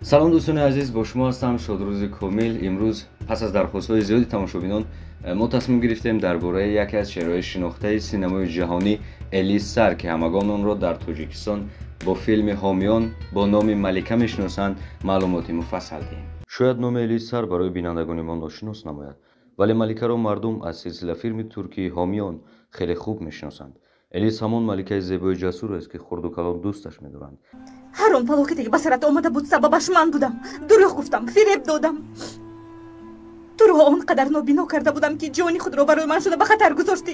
Салом дӯстони азиз, бо шумо ҳастам Шодрӯзи Комил. Имрӯз пас аз дархостҳои зиёди тамошобинон мо тасмим гирифтем дар бораи яке аз чеҳраҳои шинохтаи синамои ҷаҳонӣ Элиз Сар, ки ҳамагон онро дар Тоҷикистон бо филми Ҳомиён бо номи Малика мешиносанд, маълумоти муфассал диҳем. Шояд номи Элиз Сар барои бинандагони мо ношинос намояд, вале Маликаро мардум аз силсилафилми туркии Ҳомиён хеле хуб мешиносанд. Элиз ҳамон маликаи зебои ҷасур аст, ки хурду калон дӯсташ медоранд. Ҳар он фалокате ки ба сарат омада буд, сабабаш ман будам. Дурӯғ гуфтам, фиреб додам. Туро он қадар нобино карда будам, ки ҷони худро барои ман шуда ба хатар гузоштӣ.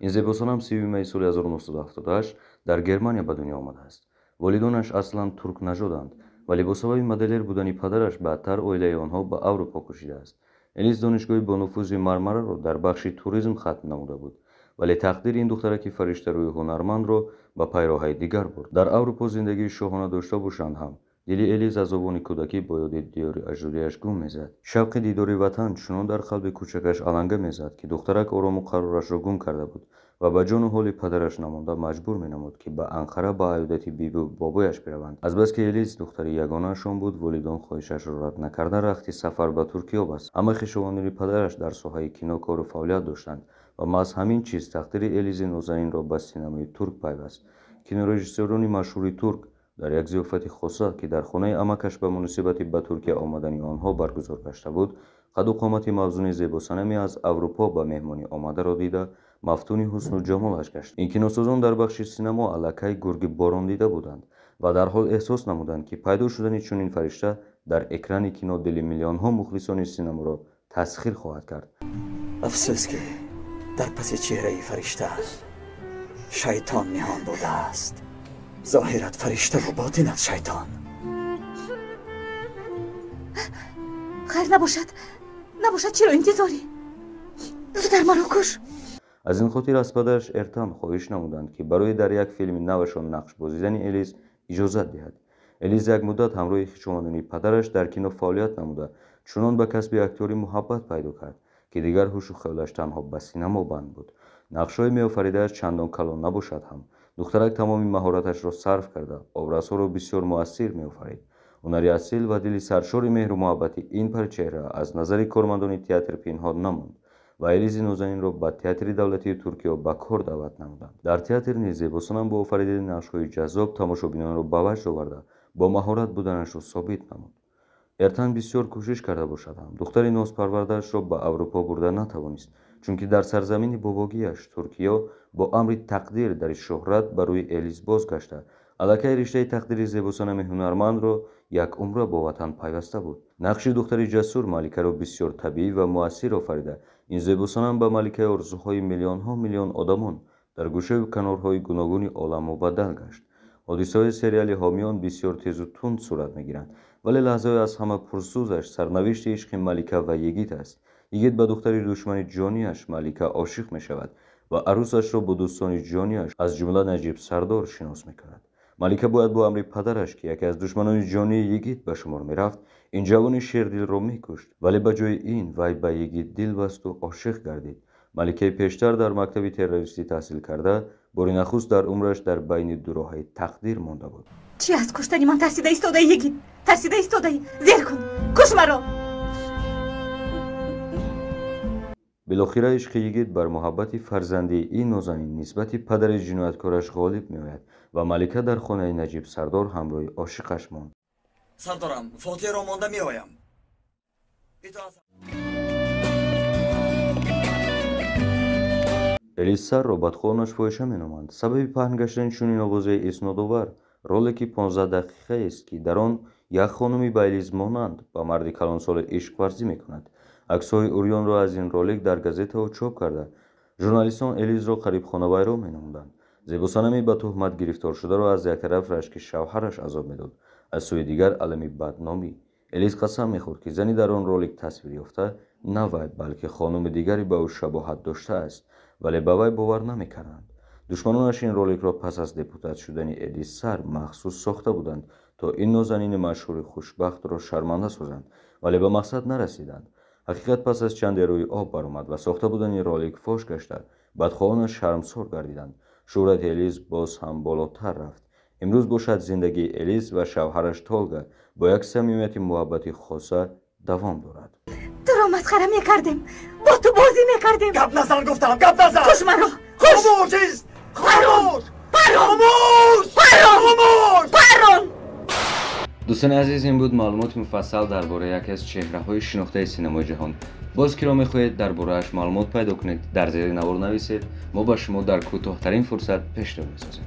Ин зебосанам 30 майи соли 1978 дар Германия ба дунё омадааст. Волидонаш аслан туркнажоданд, вале бо сабаби моделер будани падараш баъдтар оилаи онҳо ба Аврупо кӯчидааст. Элиз донишгоҳи бонуфузи Мармараро дар бахши туризм хатм намуда буд, вале тақдири ин духтараки фариштарӯи ҳунармандро ба пайроҳаи дигар бурд. Дар Аврупо зиндагии шоҳона дошта бошанд ҳам, дили Элиз аз овони кӯдакӣ бо ёди диёри аҷдодиаш гум мезад. Шавқи дидори ватан чунон дар қалби кӯчакаш аланга мезад, ки духтарак орому қарорашро гум карда буд ва ба ҷону ҳоли падараш намонда маҷбур менамуд, ки ба Анқара ба аёдати бибу бобояш бираванд. Азбаски Элиз духтари ягонаашон буд, волидон хоҳишашро рад накарда рахти сафар ба Туркиё баст. Ҳама хешовандони падараш дар соҳаи кино кору фаъолият доштанд ва маҳз ҳамин чиз тақдири Элизи нозанинро ба синамои турк пайваст. Кинорежиссёрони машҳури турк дар як зиёфати хоса, ки дар хонаи амакаш ба муносибати ба Туркия омадани онҳо баргузор гашта буд, қаду қомати мавзуни зебосанаме аз Аврупо ба меҳмонӣ омадаро дида мафтуни ҳусну ҷамолаш гашт. Ин киносозон дар бахши синамо аллакай гурги борон дида буданд ва дарҳол эҳсос намуданд, ки пайдо шудани чунин фаришта дар экрани кино дили миллионҳо мухлисони синаморо тасхир хоҳад кард. Афсӯс, ки дар паси чеҳраи фаришта шайтон ниҳон будааст. Зоҳират фариштаву ботинат шайтон. Хайр, набошад, набошад, чиро интизорӣ? Зудтар маро куш. Аз ин хотир аз падараш Эртан хоҳиш намуданд, ки барои дар як филми навашон нақш бозидани Элиз иҷозат диҳад. Элиз як муддат ҳамроҳи хешовандони падараш дар кино фаъолият намуда, чунон ба касби актёрӣ муҳаббат пайдо кард, ки дигар ҳушу хаёлаш танҳо ба синамо банд буд. Нақшҳои меофаридааш чандон калон набошад ҳам, духтарак тамоми маҳораташро сарф карда, образҳоро бисёр муассир меофарид. Ҳунари асил ва дили саршори меҳру муҳаббати ин парчеҳра аз назари кормандони театр пинҳон намонд ва Элизи нозанинро ба театри давлатии Туркиё ба кор даъват намуданд. Дар театр низ зебосанам бо офаридани нақшҳои ҷаззоб тамошобинонро ба ваҷд оварда, бо маҳорат буданашро собит намуд. Эртан бисёр кӯшиш карда бошад ҳам, духтари нозпарвардаашро ба Аврупо бурда натавонист, чунки дар сарзамини бобогиаш Туркиё бо амри тақдир дари шӯҳрат ба рӯи Элиз боз гашта, аллакай риштаи тақдири зебосанами ҳунармандро як умра бо ватан пайваста буд. Нақши духтари ҷасур Маликаро бисёр табиӣ ва муассир офарида, ин зебосанам ба маликаи орзуҳои миллионҳо миллион одамон дар гӯшаву канорҳои гуногуни олам мубаддал гашт. Ҳодисаҳои сериали Ҳомиён бисёр тезу тунд сурат мегиранд, вале лаҳзаҳои аз ҳама пурсӯзаш сарнавишти ишқи Малика ва Йигит аст. Йигит ба духтари душмани ҷониаш Малика ошиқ мешавад ва арӯсашро бо дӯстони ҷониаш, аз ҷумла Наҷиб Сардор, шинос мекунад. Малика бояд бо амри падараш, ки яке аз душманони ҷонии Йигит ба шумор мерафт, ин ҷавони шердилро мекушт, вале ба ҷои ин вай ба Йигит дил басту ошиқ гардид. Маликаи пештар дар мактаби террористӣ таҳсил карда, бори нахуст дар умраш дар байни дуроҳаи тақдир монда буд. Чӣ аз куштани ман тарсида истодаӣ, Йигит? Тарсида истодаӣ? Зер кун, куш маро! Билохира ишқи Йигит бар муҳаббати фарзандии ин нозанин нисбати падари ҷинояткораш ғолиб меояд ва Малика дар хонаи Наҷиб Сардор ҳамроҳи ошиқаш монд. Сардорам, фотиҳаро монда меоям. Элиз Сарро бадхоҳонаш фоҳиша меноманд. Сабаби паҳн гаштани чунин овозаи иснодовар ролики 15 дақиқаест, ки дар он як хонуми ба Элиз монанд ба марди калонсоле ишқварзӣ мекунад. Аксҳои урёнро аз ин ролик дар газетаҳо чоп карда, журналистон Элизро қариб хонавайрон менамуданд. Зебосанами ба туҳмат гирифтор шударо аз як тараф рашки шавҳараш азоб медод, аз сӯи дигар алами бадномӣ. Элиз қасам мехӯрд, ки зани дар он ролик тасвир ёфта на вай, балки хонуми дигаре ба ӯ шабоҳат доштааст, вале ба вай бовар намекарданд. Душманонаш ин роликро пас аз депутат шудани Элиз Сар махсус сохта буданд, то ин нозанини машҳури хушбахтро шарманда созанд, вале ба мақсад нарасиданд. Ҳақиқат пас аз чанде рӯи об баромад ва сохта будани ролик фош гашта, бадхоҳонаш шармсор гардиданд. Шӯҳрати Элиз боз ҳам болотар рафт. Имрӯз бошад зиндагии Элиз ва шавҳараш Толга бо як самимияти муҳаббати хоса давом дорад. Туро масхара мекардем, бо ту бозӣ мекардем. Гап назан, гуфтам, гап назан! Куш маро! Хомӯш ист! Хомӯш! Парон! Хомӯш! Хомӯш! Парон! Дӯстони азиз, ин буд маълумоти муфассал дар бораи яке аз чеҳраҳои шинохтаи синамои ҷаҳон. Боз киро мехоҳед дар борааш маълумот пайдо кунед, дар зери навор нависед, мо ба шумо дар кӯтоҳтарин фурсат пешниҳод месозем.